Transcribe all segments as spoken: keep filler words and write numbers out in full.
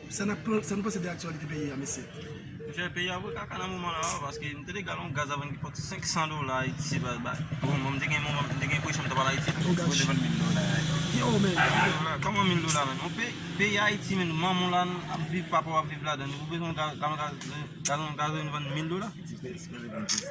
Sa n ap pran, sa nou panse de aktyalite peyi a, mesye? Monchè, peyi a voye kaka nan moman la, paske m te gade yon gaz la vann ki fòt senk san dola Ayiti, ba, ba. Bon, mwen, m te gen moman, m te gen enpresyon m t ap al Ayiti. Yon gaz. Yo, men. Mil dola, kòman mil dola, men? Yon peyi, peyi Ayiti, men, manman w la, ap viv, papa w ap viv ladan. Ou bezwen gaz, gaz, gaz, gaz, gaz vann mil dola?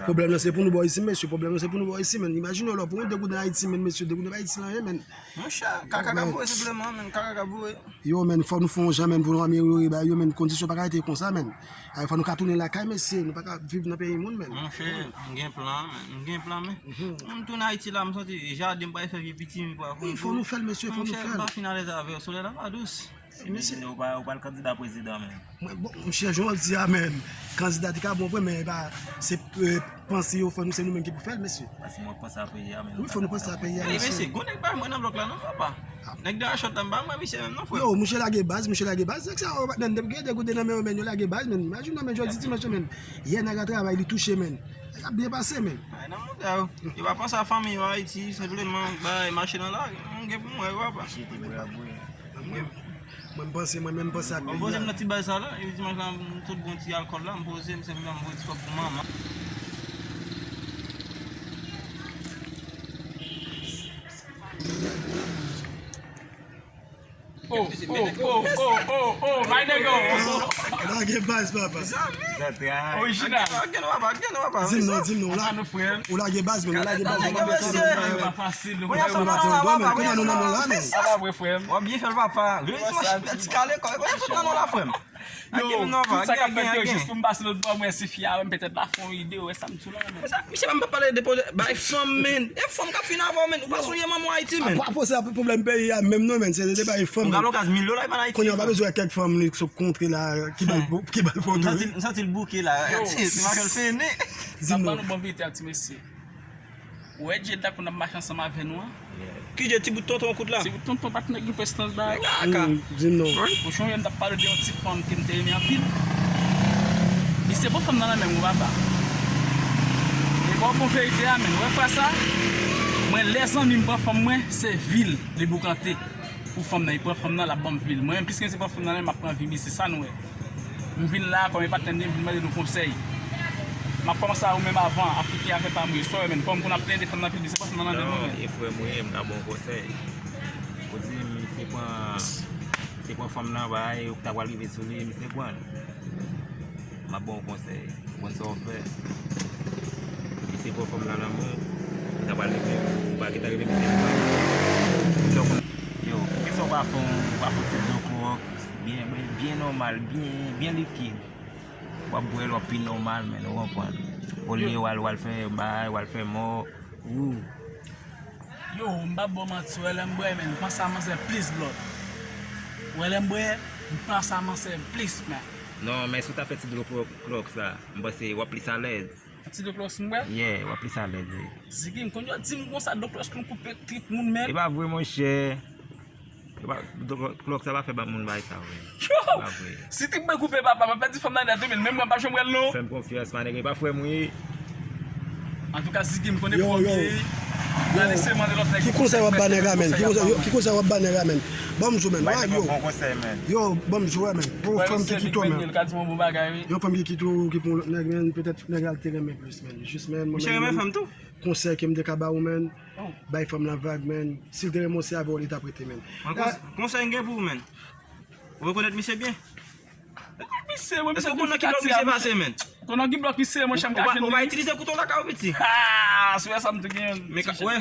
Pwoblèm nan se pou nou bò isi, mesye. Pwoblèm nan se pou nou bò isi, men. Imajine w lè w pran de gouden Ayiti, men, mesye, de gouden pa Ayiti la, men. Monchè, kaka k ap voye senpleman, men, kaka k ap voye. Yo, men, fò nou fè yon jan, men, pou nou amelyore bagay yo, men, kondisyon pa ka rete konsa, men. Ay, fò nou ka tounen lakay, mesye, nou pa ka viv nan peyi moun, men. Monchè, m gen plan, men, m gen plan, men. M tounen Ayiti la, m santi jaden m pral fè vye piti, m pral... Wi, fò nou fè l, mesye, fò nou fè l. Monchè, m pa fin alèz avè w, solèy la pa dous. Mesye. Ou pa, ou pral kandida prezidan, men. Mwen, bon, monchè, jan w ap di a, men, kandida te ka bon vre, men e pa, se, eh, panse yo fè nou, se nou menm ki pou fè l, mesye. Paske mwen panse a peyi a, men. Wi, fò nou panse a peyi a, mesye. Mesye, gon nèg pa mwen nan blòk la, non, papa. Nèg de Achòt la, m pa mwen, misye menm, non, frè. Yo, monchè lage baz, monchè lage baz. Nèg sa yo, men, depi gen de gouden nan men yo, men, yo lage baz, men. Imajine w, men, jodi dimanch la, men. Yè nèg la travay, li touche, men. Nèg ap byen pase, men. Ay, nan mouda yo. Yo pa panse a fanmi yo Ayiti, senpleman, bay mache nan lari. M gen pou mwen, yo, papa. Mwen, mwen, m panse, mwen menm, m panse ak peyi a. M poze m nan ti baz sa la, epi dimanch la, m sot bon ti alkòl la, m poze m, senpleman, m voye ti kòb pou manman. Oh, oh, oh, oh, oh, oh, my nigga. Lage baz, papa. Orijinal. Di m non, di m non, la. Ou lage baz, men, ou lage baz, men. Mesye. Mwen ap fè nan la, papa. Mwen ap fè nan la, men. W ap byen fè l, papa. Ti kale kò, e kò, e fout nan non la, frè m. Yo, tout sa k ap fèt yo, jis pou m pase lòt bò, mwen si fi a wè m, petèt l a fè yon ide, wè sa m sou la, men. Misye pa m pa pale de pwoblè bay fanm, men. E fanm k ap fin avè w, men. Ou pa sonje manman w Ayiti, men. Apa, apa se ap pwoblèm peyi a menm non, men. Se de bay fanm. Ou gade yon gaz mil dola, li pa nan Ayiti. Kounye a, w pa bezwen wè kèk fanm li sou kontre la, ki ba l, ki ba l foto. M santi l bouke la. Ti machan l fene. Di m non. Ban nou bon verite a, ti mesye. Ou wè Jade la konn ap mache ansanm avè nou an? Ki Jade, ti bout tonton kout la? Ti bout tonton, patnè ki prestans bay. Kaka. Di m non. Kouchon, yè m t ap pale de yon ti fanm ke m te renmen anpil. Li se bon fanm nan nan menm ou papa. E ba w bon verite a, men. Ou wè fwa sa, mwen, lè zanmi m pran fanm mwen, se vil li boukante. Pou fanm nan, li pran fanm nan, l ap ban m vil. Mwen menm, piske se pran fanm nan, men m ap pran vi, se sa nou wè. M vin la, kòm e patnè m, m vin mande nou konsèy. M ap kòmanse a ou menm avan, Afriken avè pa m wi. Sa w wè, men, kòm konn ap plede fanm nan piblik, se pran fanm nan nan men mwen. Non, e frè m wi, m ka ba w konsèy. Ou di m, se pran, se pran fanm nan, bay, ou ta pral rive sou li, misye pran l. M ap ba w konsèy. Ou konn sa w fè. Misye pran fanm nan nan men w, ou ta pral leve, ou pa gentan rele misye. Yo, poukisa w pa fè yon, ou pa fè yon ti dlo klowòks byen, byen, byen nòmal, byen, byen likid? W ap bwè l, w ap pi nòmal, men, ou konprann. Olye w al, w al fè bay, w al fè mò. Ou. Yo, m p ap ba w manti, w wè lè m bwè, men, m panse a manzè plis, blood. W wè lè m bwè, m panse a manzè plis, men. Non, men si w ta fè ti dlo klowòks la, m panse w ap plis alèz. Ti dlo klowòks m bwè? Yeah, w ap plis alèz, wi. Ziggy, m konn yo di m konsa, dlo klowòks konn koupe trip moun, men. E pa vre, monchè. E pa, dlo klowòks sa pa fè ba moun bay sa, wi. Yo! E pa vre. Si trip mwen koupe, papa, m ap pèdi fanm nan nèt, wi, men, menm mwen, m p ap janm wè l, non. Fè m konfyans, ma nèg, e pa frè m, wi. Antouka, Ziggy, m konnen fò w byen. Yo, yo. Yo. Ki konsèy w ap ba nèg la, men? Ki konsèy, yo, ki konsèy w ap ba nèg la, men? Ban m di w, men. Yo. Bon konsèy, men. Yo, ban m di w, men. Pou yon fanm ki kite w, men. Yon fanm ki kite w, ki pran yon lòt nèg, men, petèt nèg la te renmen plis, men. Jis, men, mwen, men, konsèy ke m te ka ba ou, men. Bay fanm lan vag, men. Si l te renmen w, se avè w li t ap rete, men. Mwen, kons-, konsèy m gen pou ou, men. Ou rekonèt misye byen? Misye, mwen, misye konn nan ki blòk misye pase, men. Konn nan ki blòk misye, monchè, m ka jwenn li. Ou pa itilize kouto lakay ou, piti? Ha! Si w wè sa m te gen. Men ka, wè.